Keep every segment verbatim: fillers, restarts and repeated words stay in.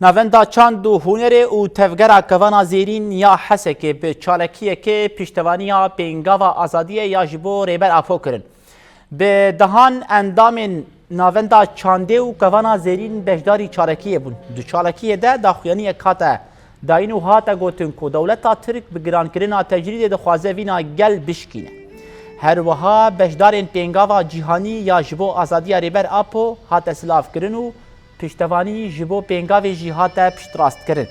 Navenda Çand û Hunerê û Tevgera Kevana Zêrîn ya Hesekê bi çalakiyekê piştevaniya Pêngava Azadiyê ya ji bo Rêber Apo kirin. Bi dehan endamên Navenda Çandê û Kevana Zêrîn beşdarî çalakiyê bûn. Di çalakiyê de daxuyaniyek hate dayîn û hate gotin ku dewleta Tirk bi girankirina tecrîdê dixwaze vîna gel bişkîne. Her wiha beşdarên Pêngava Cîhanî ya ji bo Azadiya Rêber Apo hate silavkirin û piştevanî ji bo pêngavê jî hate piştrastkirin.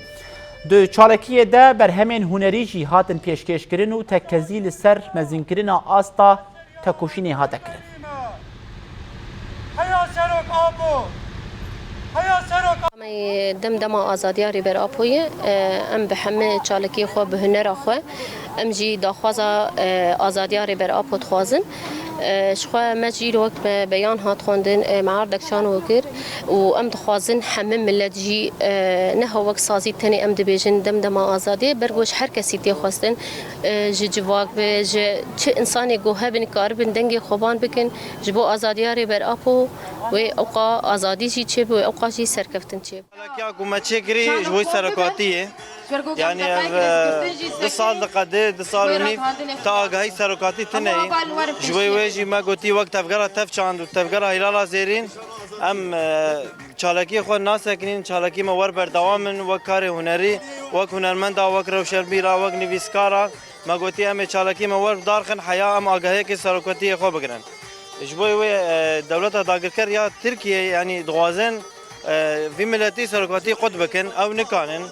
Di çalakiyê de berhemên hunerî jî hatin pêşkêşkirin û tekezî li ser mezinkirina asta tekoşînê hate kirin. Heya Serok Apo! Heya Serok Apo! Em ê dem dema azadiya Rêber Apo ye, e, em bi hemî çalakiyê xwe, bi hunera xwe, em jî daxwaza, e, azadiya Rêber Apo dixwazin. E, ji xwe me jî wek me beyan hat xwendin, e, me erdek şano kir û em dixwazin hemî milet jî, e, ne ha wek sazî tenê em dibêjin dem dema azadiyê, ber ku ji her kesî tê xwestin, e, ji civak be, ji çi insanê ku hebin, karibin dengê xwe ban bikin, ji bo azadiya Rêber Apo wê ewqa azadî jî çêbe, wê ewqa jî serkeftin çêbe. Çalakiya ku me çêkirî ji bo serokatiyê. Yanî ev, e, du sal diqede, du sal û nîv ta agahî serokatî tune ye. Ji bo wê jî me gotî wek tevgera Tevçand û tevgera Hîlala Zêrîn em, e, çalakiyê xwe nasekinîn, çalakî me wer berdewam in, wek karê hunerî, wek hunermenda, wek rewşenbîra, wek nivîskara. Me gotî em ê çalakî me wer bidarxin heya em agahiyekê serokatiyê xwe bigirin. Ji bo wê, e, dewleta dagirker ya Tirkiye, yanî dixwazin, e, vî miletî serokatî qut bikin, ew nikanin.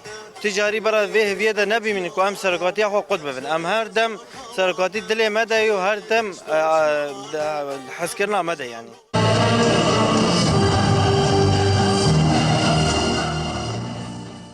Ti carî bera vê hêviyê de nebînin ku em serokatiya xwe qut bibin. Em her dem serokatî dilê me de ye û her dem, e, e, hezkirina me de yanî.